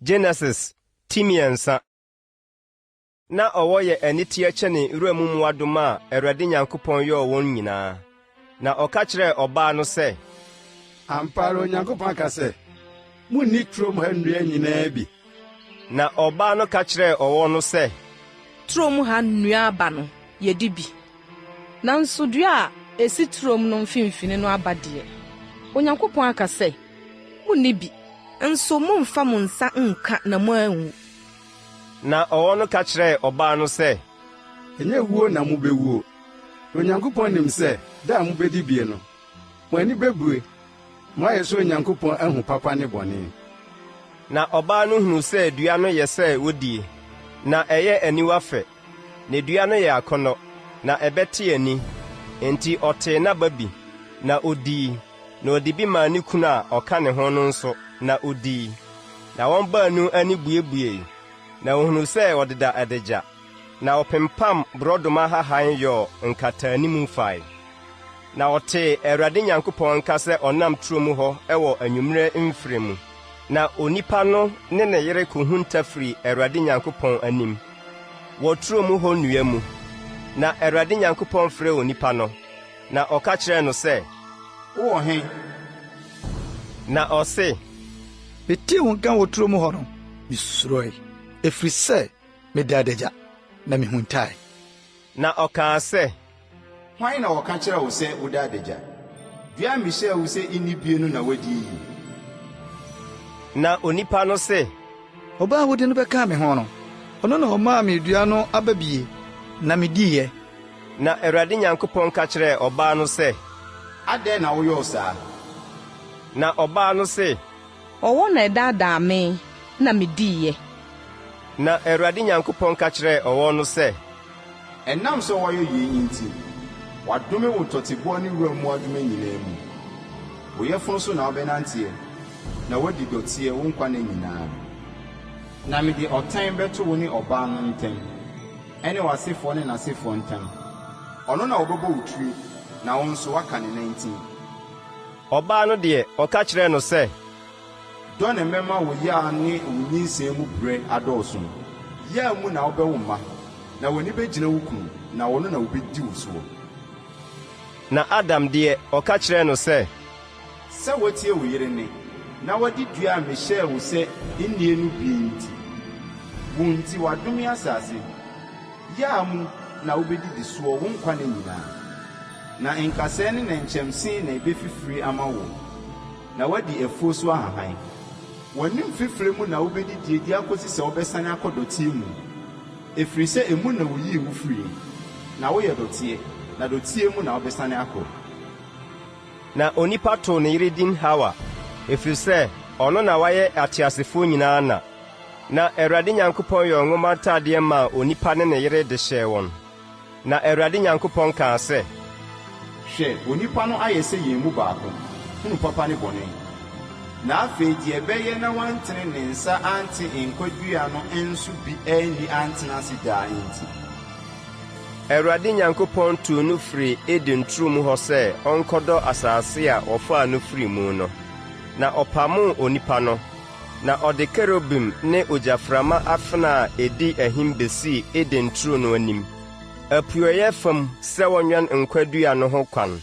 Genesis ti mmiɛnsa. Na ɔwɔ yɛ aniteɛ kyɛne wuram mmoadoma a Awurade Nyankopɔn yɔɔ wɔn nyinaa. Na ɔka kyerɛɛ ɔbaa no sɛ. Ampa ara Onyankopɔn aka sɛ, 'Munnni turom ha nnua nyinaa bi'? Na ɔbaa no ka kyerɛɛ ɔwɔ no sɛ. Turom ha nnua aba no, yedi bi. Nanso dua a esi turom no mfimfini no aba deɛ, Onyankopɔn aka sɛ, 'Munni bi, nso mommfa mo nsa nnka na moanwu. Na ɔwɔ no ka kyerɛɛ ɔbaa no sɛ. Ɛnyɛ wuo na mubewuo. Na Onyankopɔn nim sɛ da a mubedi bie no, mo ani bebue, na moayɛ sɛ Onyankopɔn ahu papa ne bɔne. Na ɔbaa no hunuu sɛ dua no yɛ sɛ wodie, na ɛyɛ aniwa fɛ, na dua no yɛ akɔnnɔ, na ɛbɛte ani. Enti ɔtee n'aba bi, na odii. Na ɔde bi maa ne kunu a ɔka ne ho no nso, na odii. Na wɔn baanu ani buebuei, na wɔhunuu sɛ wɔdeda adagya, na wɔpempam borɔdɔma ahahan yɔɔ nkataanim fae. Na wɔtee Awurade Nyankopɔn nka sɛ ɔnam turo mu hɔ wɔ anwummerɛ mferɛ mu, na onipa no ne ne yere kɔhunta firii Awurade Nyankopɔn anim wɔ turo mu hɔ nnua mu. Na Awurade Nyankopɔn frɛɛ onipa no, Na ɔka kyerɛɛ no sɛ. Wowɔ he? Na ɔse. Metee wo nka wɔ turo mu hɔ no, misuroe, ɛfiri sɛ meda adagya, na mihuntae. Na ɔkaa sɛ. Hwan na ɔka kyerɛɛ wo sɛ woda adagya? Dua a mehyɛɛ wo sɛ nni bie no na woadi yi? Na onipa no se. Ɔbaa a wode no bɛkaa me ho no, ɔno na ɔmaa me dua no aba bie, na midiiɛ. Na Awurade Nyankopɔn ka kyerɛɛ ɔbaa no sɛ. Adɛn na woyɔɔ saa? Na ɔbaa no se. Ɔwɔ na ɛdaadaa me na midiiɛ. Na Awurade Nyankopɔn ka kyerɛɛ ɔwɔ no sɛ. Ɛnam sɛ woayɛ yei nti, wɔadome wo ntɔteboa ne wuram mmoadoma nyinaa mu. Wo yafunu so na wobɛnanteɛ, na woadi dɔteɛ wo nkwa nna nyinaa. Na mede ɔtan bɛto wo ne ɔbaa no ntam, ɛne w'asefoɔ ne n'asefoɔ ntam. Ɔno na ɔbɛbɔ wo tiri, na wo nso woaka ne nantin. Ɔbaa no deɛ, ɔka kyerɛɛ no sɛ. Dɔ na mɛma wo yea ne wo nyinsɛn mu brɛ adɔɔso. Yea mu na wobɛwo mma, na w'ani bɛgyina wo kunu, na ɔno na ɔbɛdi wo soɔ. Na Adam deɛ, ɔka kyerɛɛ no sɛ. Sɛ woatie wo yere nne, na woadi dua a mehyɛɛ wo sɛ nnie no bie nti, wo nti wɔadome asase. Yea mu na wobɛdidi soɔ wo nkwa nna nyinaa. Na nkasɛɛ ne nnɛnkyɛmse na ɛbɛfifire ama woɔ, na woadi afuo so ahahan. W'anim fifire mu na wobɛdidie de akɔsi sɛ wobɛsane akɔ dɔteɛ mu, ɛfiri sɛ emu na wɔyii wo firiiɛ, na woyɛ dɔteɛ, na dɔteɛ mu na wobɛsane akɔ. Na onipa too ne yere din Hawa, ɛfiri sɛ ɔno na wayɛ ateasefoɔ nyinaa na. Na Awurade Nyankopɔn yɔɔ nwoma ntadeɛ maa onipa ne ne yere de hyɛɛ wɔn. Na Awurade Nyankopɔn kaa sɛ. Hwɛ, onipa no ayɛ sɛ yɛn mu baako, hunu papa ne bɔne. Na afei deɛ ɛbɛyɛ na wantene ne nsa ante nkwa dua no nso bi anni antena ase daa nti. Awurade Nyankopɔn tuu no firii Eden turo mu hɔ sɛ ɔnkɔdɔ asase a wɔfaa no firii mu no. Na ɔpamoo onipa no, na ɔde kerubim ne ogyaframa afena a ɛdi ahim besii Eden turo no anim, apueeɛ fam sɛ wɔnwɛn nkwa dua no ho kwan.